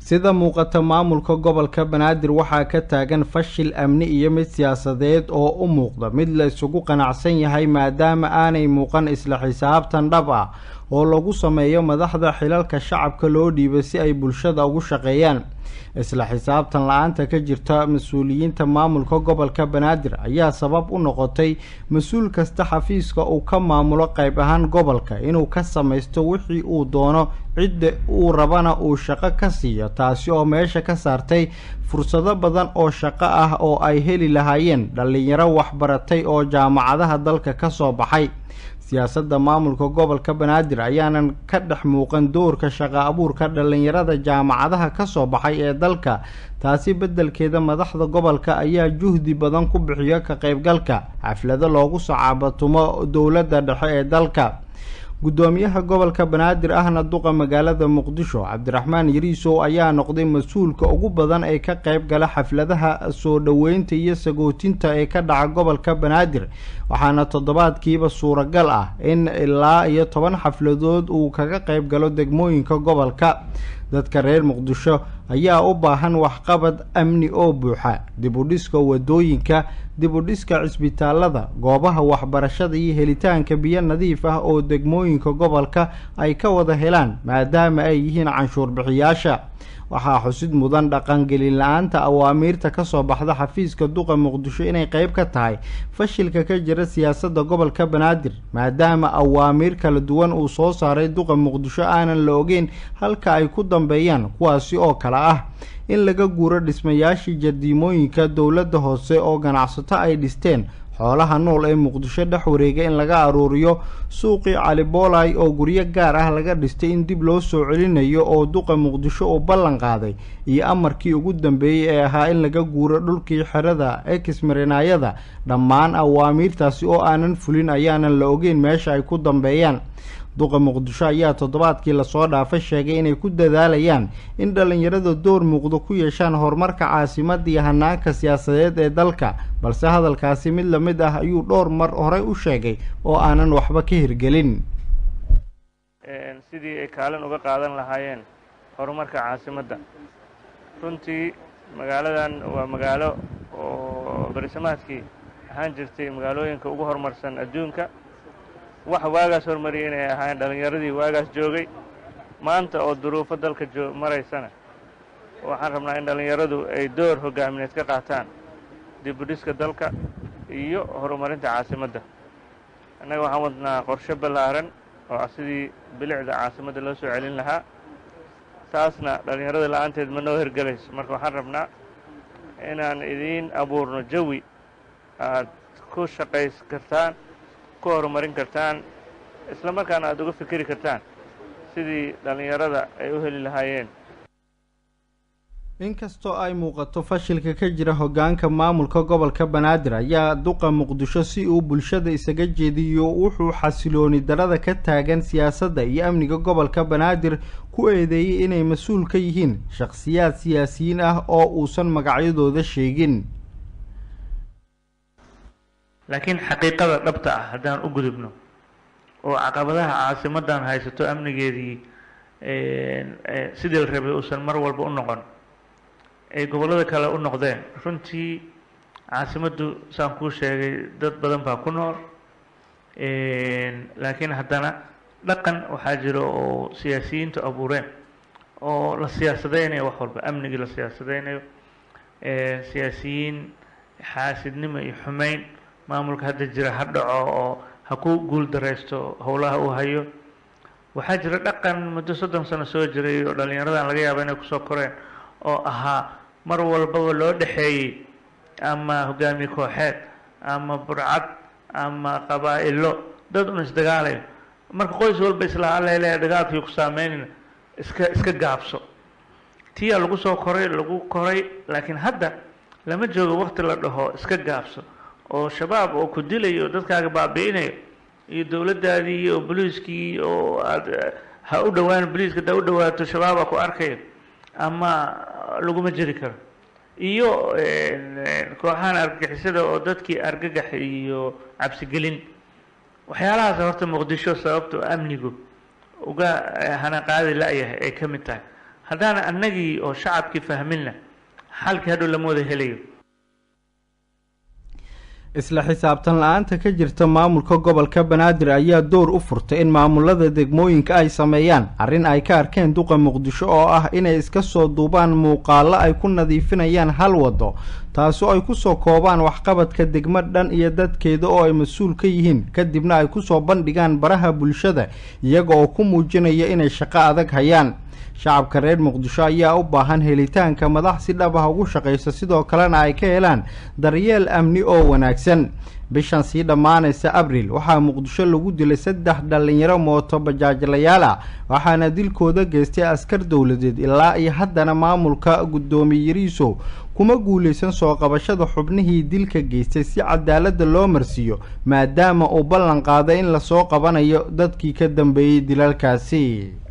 Sida muuqata, maamulka gobolka Banaadir waxaa ka taagan fashil amni iyo mid siyaasadeed oo u muuqda mid la isugu qanacsan yahay, maadaama aanay muuqan isla xisaabtan dhab ah oo lagu sameeyo madaxda xilalka shacabka loo dhiibay si ay bulshada ugu shaqeeyaan. Isla xisaabtan la-aanta ka jirta mas-uuliyiinta maamulka gobolka Banaadir ayaa sabab u noqotay mas-uul kasta xafiiska uu ka maamulo qayb ahaan gobolka inuu ka samaysto wixii uu doono, cidda uu rabana uu shaqo ka siiyo, taasi oo meesha ka saartay fursado badan oo shaqo ah oo ay heli lahaayeen dhallinyaro waxbaratay oo jaamacadaha dalka ka soo baxay. Siyaasadda maamulka gobolka Banaadir ayaanan ka dhex muuqan doorka shaqo abuurka dhallinyarada jaamacadaha kasoo baxay ee dalka. Taasi beddelkeeda, madaxda gobolka ayaa juhdi badan ku bixiyo ka qaybgalka xaflado loogu sacaabatumo dowladda dhexe ee dalka. Guddoomiyaha gobolka Banaadir ahna duqa magaalada Muqdisho, Cabdiraxmaan Yariisow, ayaa noqday mas-uulka ugu badan ee ka qayb gala xafladaha soo dhoweynta iyo sagootinta ee ka dhaca gobolka Banaadir, waxaana toddobaadkiiba suuragal ah in ilaa iyo 10 xafladood uu kaga qayb galo degmooyinka gobolka. Dadka reer Muqdisho ayaa u baahan waxqabad amni oo buuxa, dib u dhiska wadooyinka, dib u dhiska cisbitaalada, goobaha waxbarashada iyo helitaanka biyo nadiif ah oo degmooyinka gobolka ay ka wada helaan, maadaama ay yihiin canshuur bixiyaasha. Waxaa xusid mudan dhaqangelin la-aanta awaamiirta kasoo baxda xafiiska duqa Muqdisho inay qeyb ka tahay fashilka ka jira siyaasadda gobolka Banaadir, maadaama awaamiir kala duwan uu soo saaray duqa Muqdisho aanan la ogeyn halka ay ku dambeeyaan, kuwaasi oo kale ah in laga guuro dhismayaashii jardiimooyinka dowladda hoose oo ganacsato ay dhisteen, xoolaha nool ee Muqdisho dhex wareega in laga aruuriyo, suuqii Caliboolay oo guryo gaar ah laga dhistay in dib loo soo celinayo oo duqa Muqdisho uu ballan qaaday, iyo amarkii ugu dambeeyey ee ahaa in laga guuro dhulkii xerada exmarinayada. Dhammaan awaamiirtaasi oo aanan fulin ayaanan la ogeyn meesha ay ku dambeeyaan. Duqa Muqdisho ayaa toddobaadkii lasoo dhaafay sheegay inay ku dadaalayaan in dhallinyarada door muuqdo ku yeeshaan horumarka caasimadda iyo hanaanka siyaasadeed ee dalka, balse hadalkaasi mid lamid ah ayuu dhowr mar horey u sheegay oo aanan waxba ka hirgelin. Sidii ay kaalin uga qaadan lahaayeen horumarka caasimadda. Runtii magaaladan waa magaalo oo berisamaadkii ahaan jirtay magaalooyinka ugu horumarsan adduunka. Waxa waagaas horumariyay inay ahaayeen dhallinyaradii waagaas joogay. Maanta oo duruufo dalka joo maraysana, waxaan rabnaa in dhallinyaradu ay door hoggaamineed ka qaataan dib u dhiska dalka iyo horumarinta caasimadda. Annaga waxaan wadnaa qorshe ballaaran oo ah sidii bilicda caasimadda loo soo celin lahaa, taasna dhallinyarada la'aanteed ma noo hirgelayso. Marka waxaan rabnaa inaan idiin abuurno jawi aad ku shaqays kartaan, ku horumarin kartaan, isla markaana aad uga fikeri kartaan sidii dhallinyarada ay u heli lahaayeen. Inkastoo ay muuqato fashilka ka jira hoggaanka maamulka gobolka Banaadir, ayaa duqa Muqdisho si uu bulshada isaga jeediyo wuxuu xasilooni darada ka taagan siyaasadda iyo amniga gobolka Banaadir ku eedeeyey inay mas-uul ka yihiin shakhsiyaad siyaasiyiin ah oo uusan magacyadooda sheegin. Laakiin xaqiiqada dhabta ah haddaan u gudubno oo caqabadaha caasimaddan haysato, amnigeedii sidii la rabay uusan mar walba u noqon, ay gobollada kale u noqdeen. Runtii caasimaddu, saan kuu sheegay, dad badan baa ku nool, laakiin haddana dhaqan waxaa jira oo siyaasiyiintu abuureen oo la siyaasadeynayo wax walba, amnigii la siyaasadeynayo, siyaasiyiin xaasidnimo iyo xumeyn maamulka hadda jira ha dhaco oo ha ku guul daraysto howlaha uu hayo. Waxaa jira dhaqan muddo 30 sano soo jiray oo dhallinyaradan laga yaabo inay kusoo koreen oo ahaa mar walbaba loo dhexeeyey ama hogaamiye kooxeed ama burcad ama qabaa'ilo, dad un isdagaalayo. Marka qoys walba isla allele dagaalkii ku saameynayna iska gaabso, tiyaa lagu soo koray, lagu koray. Laakiin hadda lama joogo waqti la dhaho iska gaabso, oo Shabaab oo ku dilayo oo dadkaaga baabi'inayo iyo dowladdaadii oo boliiskii oo aad ha u dhowaan, boliiska haddaa u dhowaato Shabaabaa ku arkayo ama laguma jiri karo, iyo kooxahan argagixisada oo dadkii argagax iyo cabsigelin. Waxyaalahaas horta Muqdisho sababta amnigu uga hana qaadi la-yahay ay ka mid tahay. Haddaana annagii oo shacabkii fahminna, xalkii hadhow lama wada helayo. Isla xisaabtan la-aanta ka jirta maamulka gobolka Banaadir ayaa door u furtay in maamulada degmooyinka ay sameeyaan arrin ay ka arkeen duqa Muqdisho, oo ah inay iska soo duubaan muuqaalo ay ku nadiifinayaan hal wado, taasoo ay kusoo koobaan waxqabadka degmo dhan iyo dadkeeda oo ay mas-uul ka yihiin, kadibna ay kusoo bandhigaan baraha bulshada iyaga oo ku muujinaya inay shaqo adag hayaan. Shacabka reer Muqdisho ayaa u baahan helitaanka madax si dhab ah ugu shaqaysa, sidoo kalena ay ka helaan daryeel amni oo wanaagsan. Bishan sii dhammaanaysa Abril waxaa Muqdisho lagu dilay 3 dhallinyaro mooto bajaajlayaal ah, waxaana dilkooda geystay askar dowladeed. Ilaa iyo haddana maamulka guddoomiye Yariisow kuma guuleysan soo qabashada xubnihii dilka geystay si cadaaladda loo marsiiyo, maadaama uu ballan qaaday in lasoo qabanayo dadkii ka dambeeyey dilalkaasi.